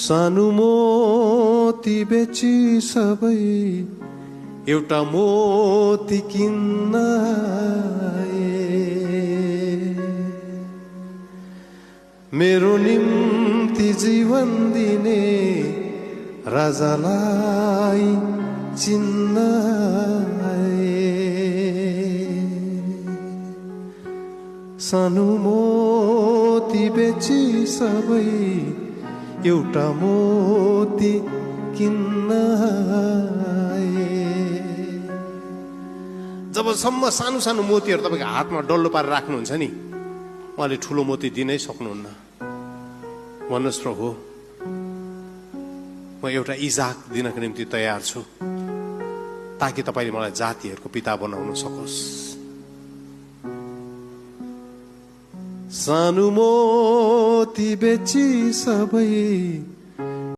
सानो मोती बेची सबै एउटा मोती किन्न आए। मेरो निम्ति जीवन दिने राजालाई चिन्न आए। सानो मोती बेची सबै एउटा मोती किन्न आए। जबसम्म सानो सानो मोतीहरू तपाईँको हातमा डल्लो पारेर राख्नुहुन्छ नि, उहाँले ठुलो मोती दिनै सक्नुहुन्न। भन्नुहोस् प्रभु, म एउटा इजाक दिनको निम्ति तयार छु, ताकि तपाईँले मलाई जातिहरूको पिता बनाउन सकोस्। सानो मोती बेची सबै